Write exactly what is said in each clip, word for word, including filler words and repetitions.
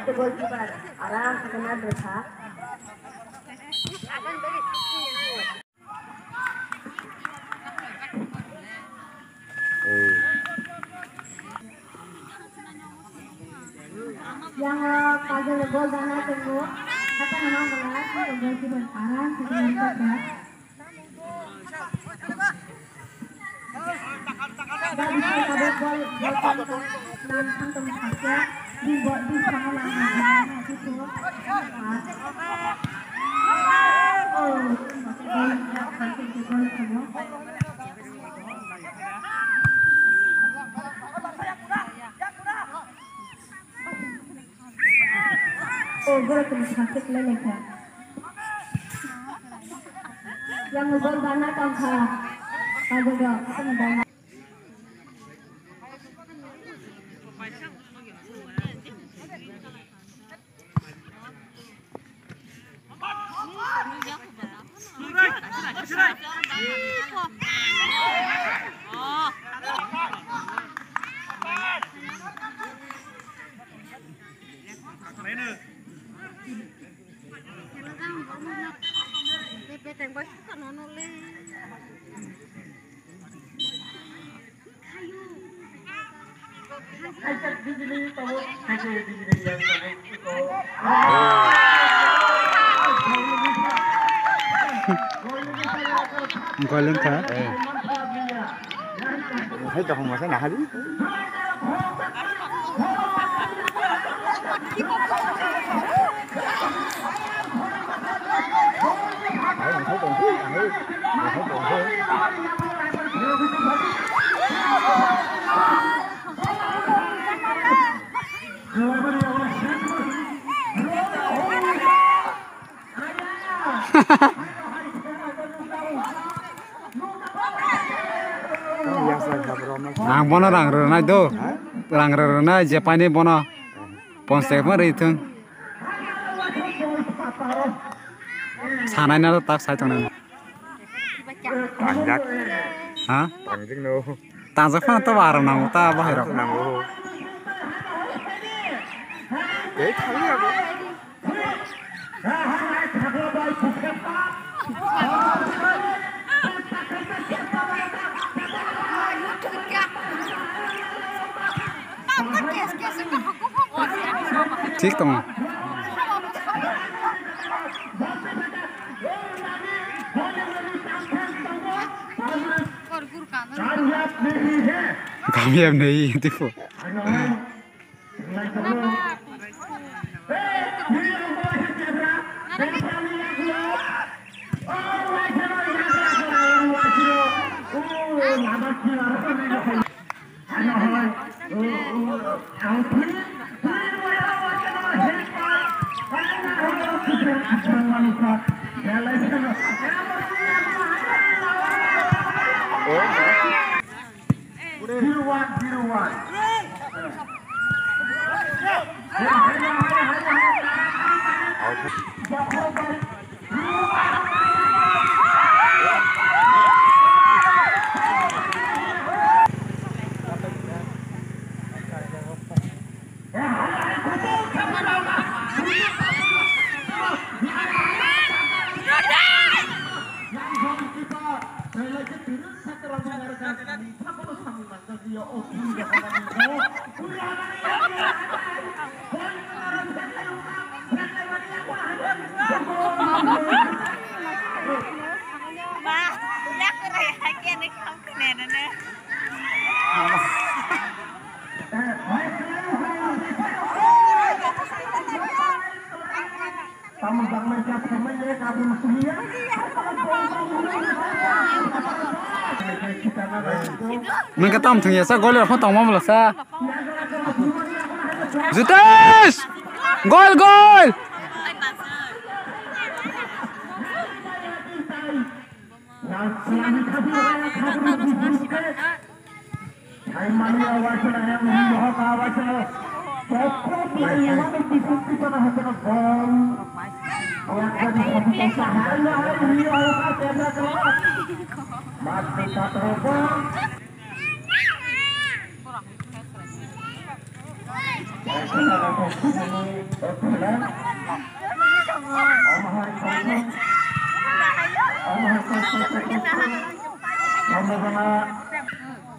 First goalkeeper, aram sa kena desa. Yang, uh, kajal gol dana tunggu. Kata nama bola, goalkeeper aram sa kena desa. O, borok tong sakhe khlai lai kha. Yang gol bana tong kha. Kajak rok, tong bana. Golem kha. Hai, tong masa nah hari. Ang bono rang rwnai do. Rang rwnai je paini bono ponchas taka rwi thung. Sanai na tak sai tongnai. Tangjak. Ha? Tangjak no. Tangjak phano to aro nango ta bahai rok. Nango. Tei thangya bo. Thik tongo. Kamiyab nahi tipo. Zero one, zero one. Nang ka tam thung ya sa gol rok tong ma mala sa. Jutesh! Gol, gol!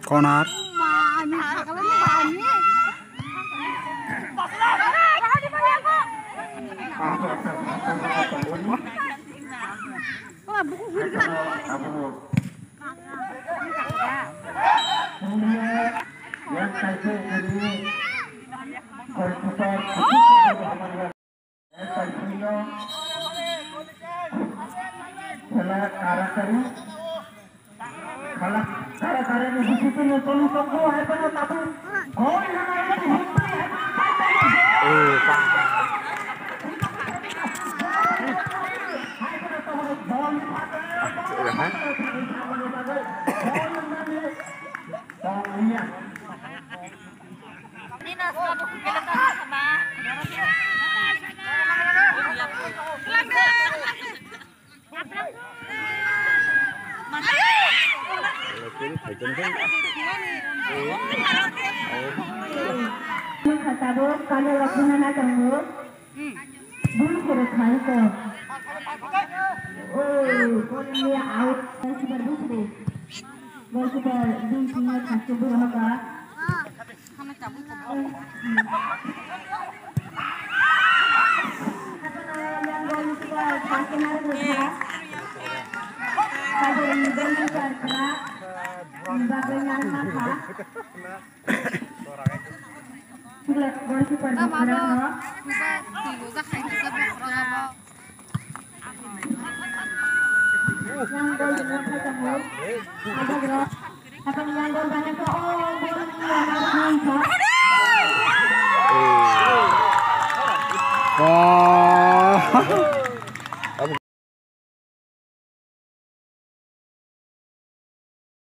Corner. Khatabo kalo rokna na tongo. Bul kore khai ko. Oh, goal ni out. Goalkeeper bul kore. Goalkeeper bul kore khai ko bul hoka.